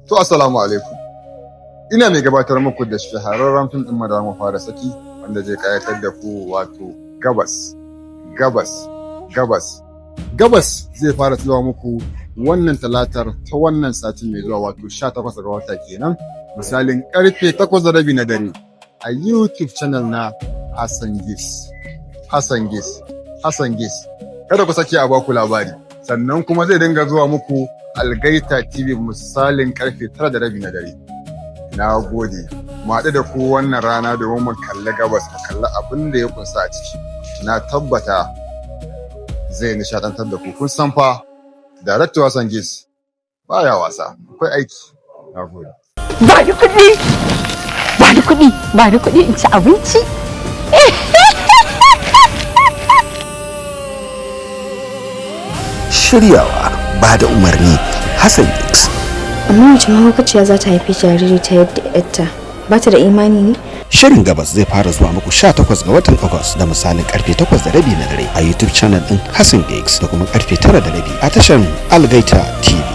To, assalamu alaikum. Ina mai gabatar muku da shahararren fim ɗin da mu fara saki wanda zai kayatar da ku, wato Gabas. Gabas, Gabas. Gabas zai fara zuwa muku wannan Talatar ta wannan satin mai zuwa, wato 18 ga wata kenan, misalin karfe 8:30 na dare a YouTube channel na Hassan Gis. Hassan Gis. Hassan Gis. Kada ku sake a baku labari. Sannan kuma zai dinga zuwa muku Algaita TV misalin karfe 9:30 na dare. Na gode. Mu haɗu da ku wannan rana domin mu kalli Gabas, mu kalli abin da ya kunsa a ciki. Na tabbata zai nishaɗantar da ku. Kun san fa, Director Hassan Gis baya wasa. Akwai aiki. Na gode. Ba ni kuɗi, ba ni kuɗi, ba ni kuɗi in ci abinci. Shiryawa, ba da umarni, Hassan X. Amma wace mahaukaciya za ta haifi jariri ta yadda yarta ba ta da imani ne? Shirin Gabas zai fara zuwa muku 18 ga watan Agus da misalin karfe 8:30 na dare a YouTube channel din Hassan X da kuma karfe 9:30 a tashar Algaita TV.